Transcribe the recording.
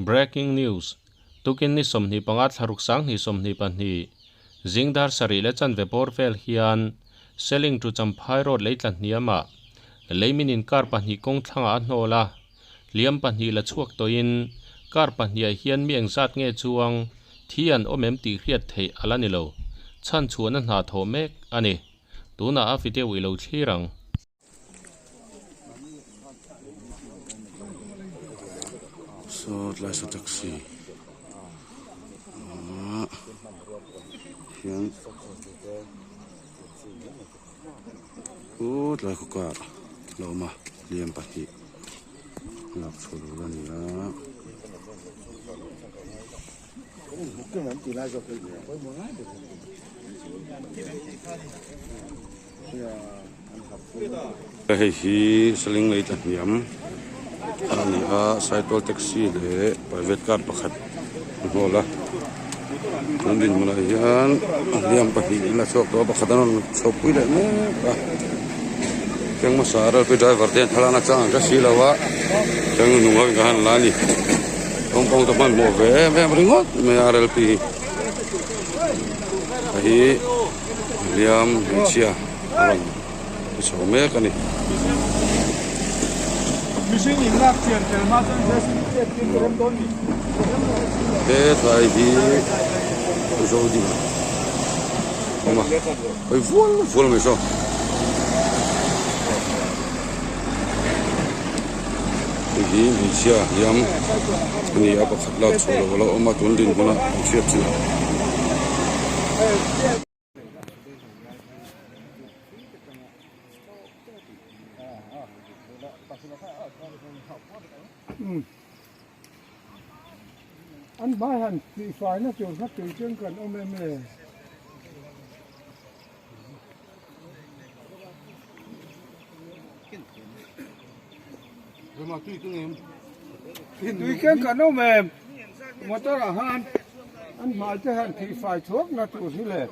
Breaking News, Tukin ni 25 thlaruk 2022, zing dar sarih leh chanve bawr vel hian Seling to Champhai Road lei tla hniamah leimin in car pahnih kawng thlangah a hnawl a, hliam pahnih la chhuak tawhin car pahniah hian mi engzat nge chuang thi an awm em tih hriat theih a la ni lo. Chhanchhuahna hna thawh mek a ni. Tunah a video i lo thlir ang. Saw tlai saw taxi ah hian u tlai khaw kar a awm a hliam pahnih lak chhuah tur a ni a. Hei hi saling lei tla hniam a ni a cycle taxi leh private car pakhat a hnawl a tun dinhmunah hian hliam pahnih an la chhuak tawh a pakhat an rawn chhopui leh mek a keng hmasa a ralpui driver te hian thlalakna chang an hre si lo a keng hnung ho in ka han la a ni kawngpawng te hmanhmawh ve em em ringawt mai a rlp hi hei hi. Hliam hmeichhia a rawn ti chho mek a ni. He tlai hi zo ding a awm a hawi vual vual mai saw. Hei hi hmeichhia hliam a ni a pakhat lak chhuah loh a lo awm a tun dinhmunah an hriat chu. An hmai han tihfaina tur kha tui chuan kan awm em le? Tui keng kan awm em? Motor ah han an hmai te han tihfai thuak na tur hi le.